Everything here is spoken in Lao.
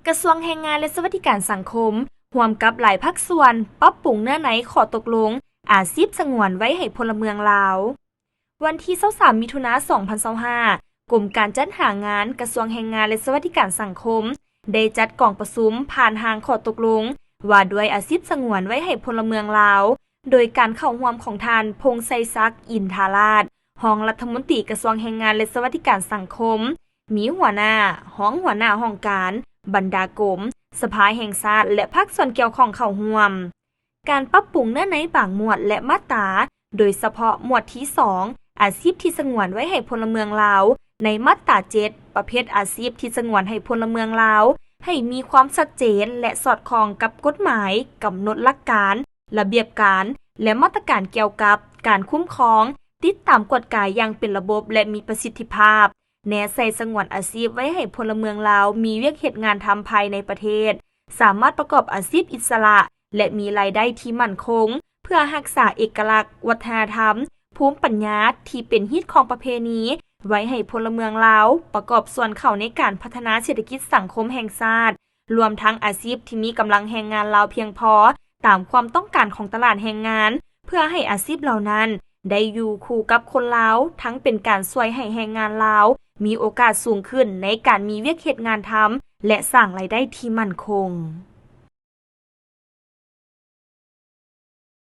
ກະຊວງແຮງງານ ແລະ ສະຫວັດດີການສັງຄົມ ຮ່ວມກັບຫຼາຍພາກສ່ວນ ປັບປຸງເນື້ອໃນຂໍ້ຕົກລົງອາຊີບສະຫງວນໄວ້ໃຫ້ພົນລະເມືອງລາວ. ວັນທີຊາວສາມ ມິຖຸນາ ສອງພັນຊາວຫ້າ ກົມການຈັດຫາງານ ກະຊວງແຮງງານ ແລະ ສະຫວັດດີການສັງຄົມ ໄດ້ຈັດກອງປະຊຸມຜ່ານຮ່າງຂໍ້ຕົກລົງວ່າດ້ວຍອາຊີບສະຫງວນໄວ້ໃຫ້ພົນລະເມືອງລາວ ໂດຍການເຂົ້າຮ່ວມຂອງທ່ານ ພົງໄຊສັກ ອິນທາລາດ ຮອງລັດຖະມົນຕີກະຊວງແຮງງານ ແລະ ສະຫວັດດີການສັງຄົມ, ມີຫົວໜ້າ, ຮອງຫົວໜ້າຫ້ອງການ, ບັນດາກົມ, ສະພາແຫ່ງຊາດ ແລະ ພາກສ່ວນກ່ຽວຂ້ອງເຂົ້າຮ່ວມ. ການປັບປຸງເນື້ອໃນບາງໝວດ ແລະ ມາດຕາ, ໂດຍສະເພາະໝວດທີສອງ ອາຊີບທີ່ສະຫງວນໄວ້ໃຫ້ພົນລະເມືອງລາວ ໃນມາດຕາເຈັດ ປະເພດອາຊີບທີ່ສະຫງວນໃຫ້ພົນລະເມືອງລາວ ໃຫ້ມີຄວາມຊັດເຈນ ແລະ ສອດຄ່ອງກັບກົດໝາຍ, ກຳນົດຫຼັກການ, ລະບຽບການ ແລະ ມາດຕະການກ່ຽວກັບການຄຸ້ມຄອງ, ຕິດຕາມກວດກາຢ່າງເປັນລະບົບ ແລະ ມີປະສິດທິພາບ, ແນໃສ່ສະຫງວນອາຊີບໄວ້ໃຫ້ພົນລະເມືອງລາວມີວຽກເຮັດງານທຳພາຍໃນປະເທດ, ສາມາດປະກອບອາຊີບອິດສະຫຼະ ແລະ ມີລາຍໄດ້ທີ່ໝັ້ນຄົງ, ເພື່ອຮັກສາເອກະລັກວັດທະນະທຳ, ພູມປັນຍາທີ່ເປັນຮີດຄອງປະເພນີ ໄວ້ໃຫ້ພົນລະເມືອງລາວປະກອບສ່ວນເຂົ້າໃນການພັດທະນາເສດຖະກິດສັງຄົມແຫ່ງຊາດ, ລວມທັງອາຊີບທີ່ມີກຳລັງແຮງງານລາວພຽງພໍຕາມຄວາມຕ້ອງການຂອງຕະຫຼາດແຮງງານ, ເພື່ອໃຫ້ອາຊີບເຫຼົ່ານັ້ນໄດ້ຢູ່ຄູ່ກັບຄົນລາວ, ທັງເປັນການຊ່ວຍໃຫ້ແຮງງານລາວມີໂອກາດສູງຂຶ້ນໃນການມີວຽກເຮັດງານທຳ ແລະ ສ້າງລາຍໄດ້ທີ່ໝັ້ນຄົງ.